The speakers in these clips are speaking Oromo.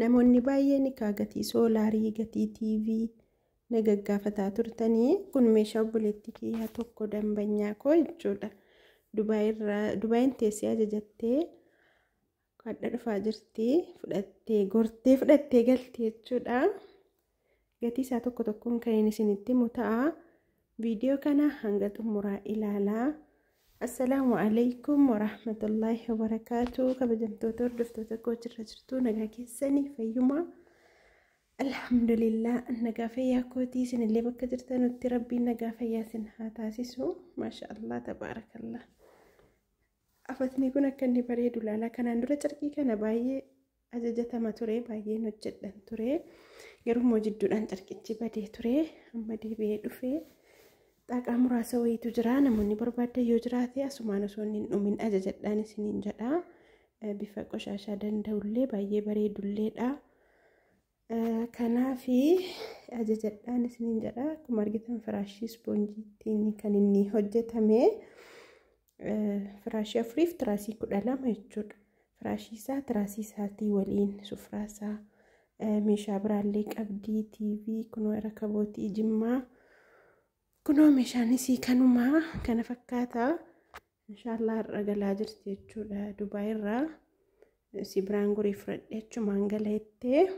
Namoonni baay'een egaa gatii soolaarii, gatii TV na gaggaafataa turtanii kun meeshaa obboleettii kiyyaa tokko dambanyaa koo jechuudha. Dubaayin teessee ajajattee hadha dhufaa jirti, fudhattee gortee fudhattee galti jechuudha. Gatii isaa tokko tokkoon kan inni isinitti himu ta'a. Viidiyoo kana hanga xumuraa ilaalaa. Assalaamu alaikum warahmatullaahi wabarakaatu. Kabajamtoota hordoftoota koo jirra jirtu, nagaa keessanii fayyuma? Alhamdulillah, nagaa fayyaa kootii. Isinillee bakka jirtanutti Rabbiin nagaa fayyaa isin haa taasisu. Maasha Allah, tabaarakallah. Afatni kun akka inni bareedu ilaala. Kanaan dura carqii kana baay'ee ajajatama ture, baay'een hojjedhan ture. Garuu immoo jidduudhaan carqichi badee ture. Amma deebi'ee dhufee xaaqaa muraasa wayiitu jira. Namoonni barbaadan yoo jiraate asumaan osoo hin dhumin ajajadhaan isiniin jedha. Bifa qoshaashaa danda'ullee baay'ee bareedulleedha. Kanaafi ajajadhaan isiniin jedha. Akkuma argitan firaashii ispoonjiitiin kan inni hojjetame. Firaashii 4f tiraasii 12 jechuudha. Firaashii isaa tiraasii isaatii waliin, sufraa isaa, meeshaa biraallee qabdii, TV kunoo, rakabootii jimmaa kunoo, meeshaan isii kanumaa kana fakkaata. Inshaallah har'a galaa jirti jechuudha Dubaay irraa. Si biraan gorii fudhadhee achumaan gala jettee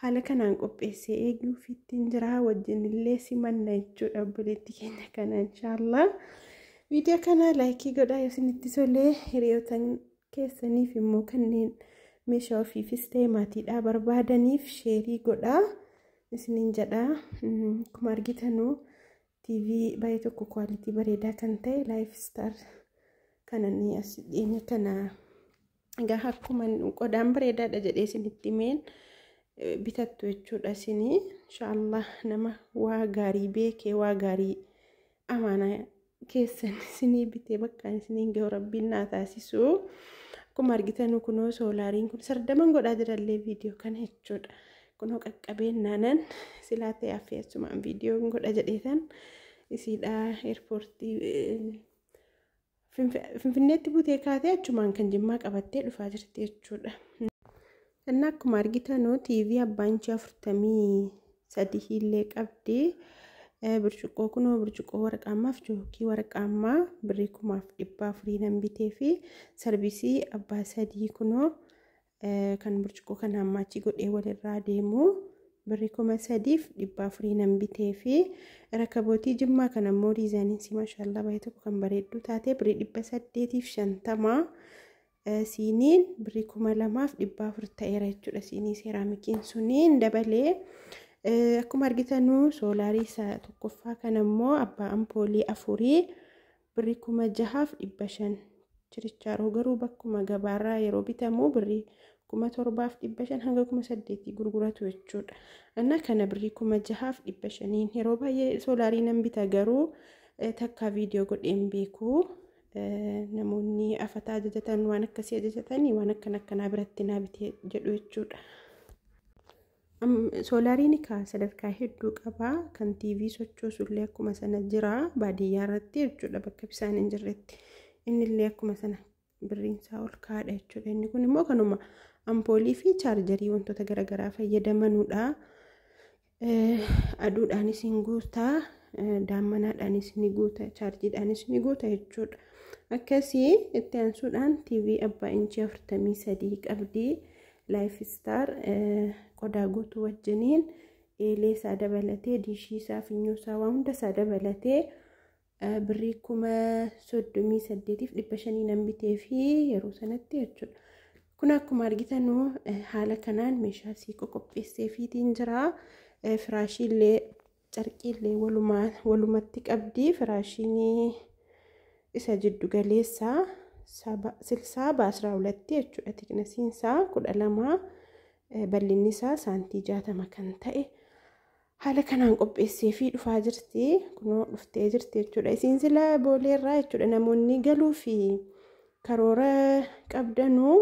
haala kanaan qopheessee eeguuf ittiin jira, wajjin illee simanna jechuudha obboleettii keenya kana inshaallah. Viidiyoo kana laayikii godhaa yoo isinitti tolee, hiriyoota keessaniif immoo kanneen meeshaa ofiifis ta'e maatiidhaa barbaadaniif sheerii godhaa isiniin jedha. Akkuma argitanuu TV baay'ee tokko kwaalitii bareedaa kan ta'e Laayif Istaar kana as dhiyeenya kana egaa akkuma qodaan bareedaadha jedhee isinitti himeen bitattu jechuudha isinii. Inshaallah nama waa gaarii beekee waa gaarii amaanaa keessan isinii bitee bakkaan isiniin gahu Rabbiin naa taasisu. Akkuma argitanu kunoo soolaariin kun sardaman godhaa jirallee viidiyoo kana jechuudha. Kunoo qaqqabeen naanan silaa ta'e affee achumaan viidiyoo godha jedheetan isiidha eerpoortii Finfinneetti butee kaatee achumaan kan Jimmaa qabattee dhufaa jirti jechuudha. Inni akkuma argitanu TV abbaa inchii 43 illee qabdi. Burcuqqoo kunoo, burcuqqoo warqaammaaf jookii warqaammaa birrii 4,400 nan bitee fi sarvisii abbaa 3 kunoo kan burcuqqoo kana ammaachi godhee walirraa deemu birrii 3,400 nan bitee fi rakabootii jimmaa kan ammoo diizaayiniin maashaallah baay'ee tokko kan bareedduu taate birrii 850, siiniin birrii 2,400 ta'eera jechuudha. Siinii seeraamikiin suniin dabalee akkuma argitanuu soolaarii isaa tokkoffaa kan ammoo abbaa ampoolii 4 birrii 6,500, chirichaaroo garuu bakkuma gabaarraa yeroo bitamu birrii 7,500 hanga 8,000 gurguratu jechuudha. Inna kana birrii 6,500n yeroo baay'ee soolaarii nan bita, garuu takka viidiyoo godheen beeku. Namoonni afataa ajajatan, waan akkasii ajajatanii, waan akkana akkanaa biratti naa bitee jedhu jechuudha. Soolaariin kaa sadarkaa hedduu qaba. Kan TV sochoosullee akkuma sana jira baadiyyaa irratti jechuudha, bakka bisaan hin jirretti. Innillee akkuma sana birriin isaa ol kaadha jechuudha. Inni kun immoo kanuma ampoolii fi chaarjarii wantoota garaagaraa fayyadamanudha. Aduudhaanis hin guuta, daammanaadhaanis ni guuta, chaarjiidhaanis ni guuta jechuudha. Akkasii itti aansuudhaan TV abbaa inchii 43 qabdi. Laayif Istaar qodaa guutuu wajjiniin, eelee isaa dabalatee, diishii isaa, funyoo isaa, waan hunda isaa dabalatee birrii 38,500 nan bitee fi yeroo sanatti jechuudha. Kun akkuma argitanuu haala kanaan meeshaa sii qoqopheessee fiitiin jira. Firaashiillee carqiillee walumatti qabdi. Firaashiin isa jiddu galeessaa 60 በ12 jechuudha. Thicknessiin isaa 12, bal'inni isaa saantii 60 kan ta'e haala kanaan qopheessee fi dhufaa jirti. Kunoo dhuftee jirti jechuudha. Isiin sila booleerraa jechuudha. Namoonni galuu fi karoora qabdanuu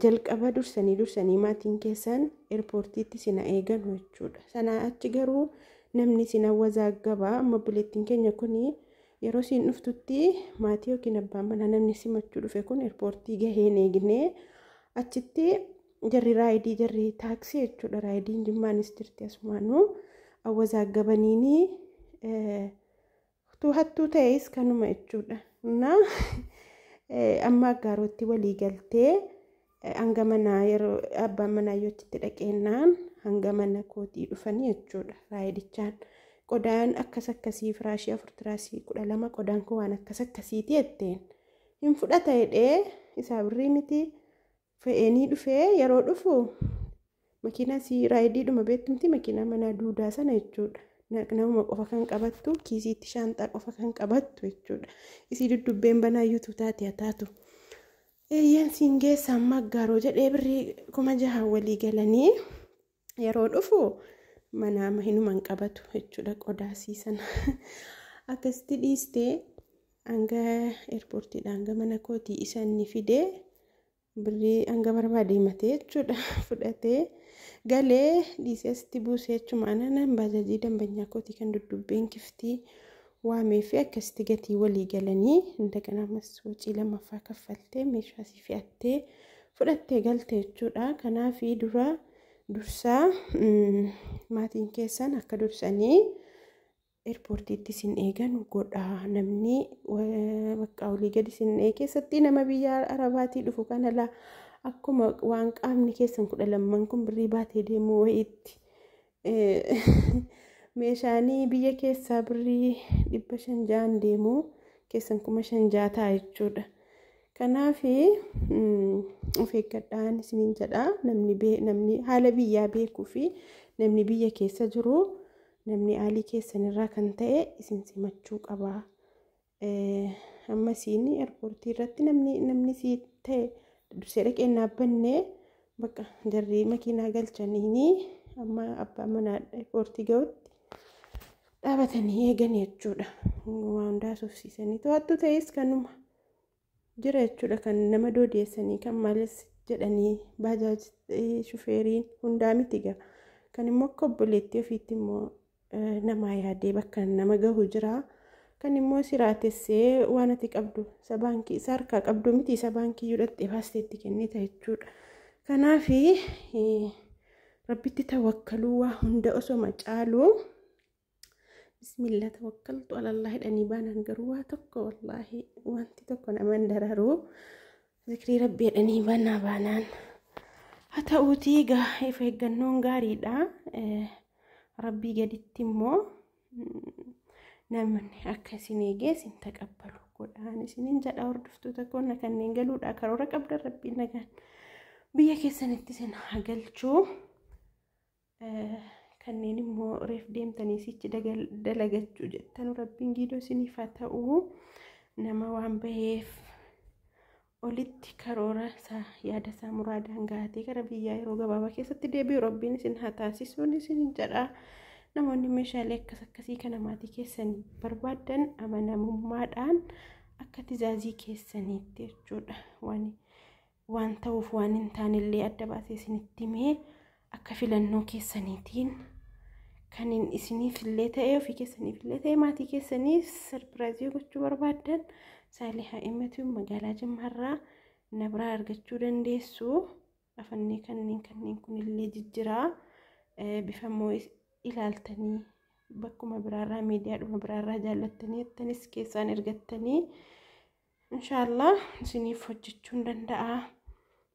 jalqaba dursanii dursanii maatiin keessan eerpoortiitti sina eeganu jechuudha. Sana achi garuu namni sin awwazaaggaba. Amma obboleettiin keenya kuni yeroo isiin dhuftutti maatii yookiin abbaan manaa namni simachuu dhufe kun eerpoortii gaheen eegnee achitti Jarri raayidii jarri taaksii jechuudha. Raayidiin Jimmaanis jirti asumaanuu awwazaagabaniini hattuu ta'es kanuma jechuudha. Na amma Aggaarootti walii galtee hanga manaa yeroo abbaan manaa yoo achitti dhaqeennaan hanga mana kootii dhufanii jechuudha raayidichaan. Qodaan akkas akkasii firaashii 4 tiraasii 12 qodaan kun waan akkas akkasiiti jetteen. Hin fudhata jedhee isaa birrii miti fe'eenii dhufee yeroo dhufu makiinaa si raayidiidhuma beektumti makiinaa manaa duudaa sana jechuudha. Namuma qofa kan qabattu kiisiitti shaanxaa qofa kan qabattu jechuudha. Isii duddubbeen banaa yuutuu taate haa taatu. Eeyyeen siin geessa amma Aggaaroo jedhee birrii 6,000 walii galanii yeroo dhufu manaa hinuma hin qabatu jechuudha qodaasii sana. Akkasitti dhiistee hanga eerpoortiidha hanga mana kootii isa inni fidee birrii hanga barbaade himatee jechuudha fudhatee galee dhiisee asitti buusee jechuudha. Anaan bajaajii dambanyaa kootii kan duddubbeen kiftii waamee fi akkasitti gatii walii galanii indagana ammas wacii lammaffaa kaffaltee meeshaa sii fe'attee fudhattee galte jechuudha. Kanaaf dura dursaa maatiin keessan akka dursanii eerpoortiitti isin eegan godha. Namni bakka olii gadi isin eege keessatti nama biyya Arabaatii dhufu kana laa akkuma waan qaamni keessan 12 kun birrii baatee deemu wayiitti. Meeshaanii biyya keessaa birrii 500 deemu keessan 5,000 ta'a jechuudha. Kanaaf of eeggadhaan isiniin jedha. Namni haala biyyaa beekuu fi namni biyya keessa jiru namni haalii keessanirraa kan ta'e isin simachuu qaba. Amma isiin eerpoortii irratti namni si ta'e dursee dhaqee hin dhaabbanne bakka jarri makiinaa galchaniini amma abbaa manaa eerpoortii ga'utti dhaabatanii eegan jechuudha. Waan hundaa suufsiisanii to'attu ta'es kanuma jira jechuudha. Kan nama doodeessanii kan maalis jedhanii baajaaj shufeeriin hundaa miti gaa. Kan immoo akka obboleettii ofiitti immoo namaa yaadee bakka nama gahu jira. Kan immoo siraatessee waan ati qabdu isa baankii isa harkaa qabdu miti isa baankii hidhattee baasteetti kennita jechuudha. Kanaaf rabbitti tawakkaluu waa hunda osoma caalu bismillah tawakkaltu alallah jedhanii baanaan garuu waa tokko wallaahi wanti tokko nama hin dararu zikrii rabbii jedhanii banaa baanaan. Haa ta'uutii egaa of eeggannoon gaariidha. Rabbii gaditti immoo namni akka isin eegee isin taqabbalu godhaan isiniin jedha. Hordoftoota koonna kanneen galuudha karoora qabdan rabbiin nagaan biyya keessanitti isin haa galchuu. Kanneen immoo reef deemtanii sichi dalagachuu jettan rabbiin giidoo isiniif haa ta'u. Nama waan baheef olitti karoora isaa yaada isaa muraadaan gahatee gara biyyaa yeroo gabaabaa keessatti deebi'u rabbiin isin haa taasisuun isin jedha. Namoonni meeshaalee akkas akkasii kana maatii keessanii barbaaddan amanamummaadhaan akka tizaazii keessaniitti jechuudha. Waan ta'uuf waan hin taanellee adda baasee isinitti himee akka filannoo keessaniitiin kan isiniif illee ta'e ofii keessaniif illee ta'e maatii keessaniif sarpiraayizii gochuu barbaaddan Saalihaa Himmatuu magaalaa Jimmaarraa na biraa argachuu dandeessu. Afannee kanneen kunillee jijjiraa bifa immoo ilaaltanii bakkuma biraarraa miidiyaadhuma biraarraa jaallattanii jettanis keessaan ergattanii inshaallah isiniif hojjechuu hin danda'a.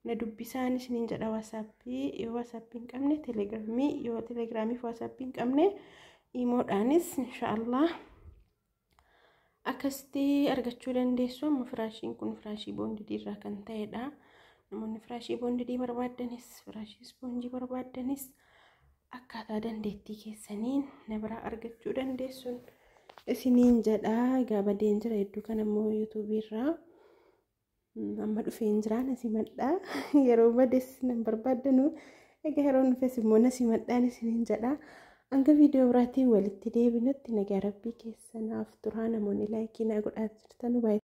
Na dubbisaan isiniin jedha. Waasaappii yoo waasaappii hin qabne telegiraamii yoo telegiraamii fi waasaappii hin qabne iimoodhaanis inshaallah akkasitti argachuu dandeessu. Amma firaashiin kun firaashii boondidii irraa kan ta'edha. Namoonni firaashii boondidii barbaaddanis firaashii ispoonjii barbaaddanis akkaataa dandeettii keessaniin na biraa argachuu dandeessuun isiniin jedha. Egaa badeen jira hedduu kan ammoo yuutuubii irraa amma dhufeen jira na simadhaa. Yeroo bades nan barbaaddanu egaa yeroo dhufes immoo na simadhaan isiniin jedha. Hanga viidiyoo biraatiin walitti deebinutti nagaa rabbii keessanaaf turaa. Namoonni laayikii naa godhaa jirtan baay'ee.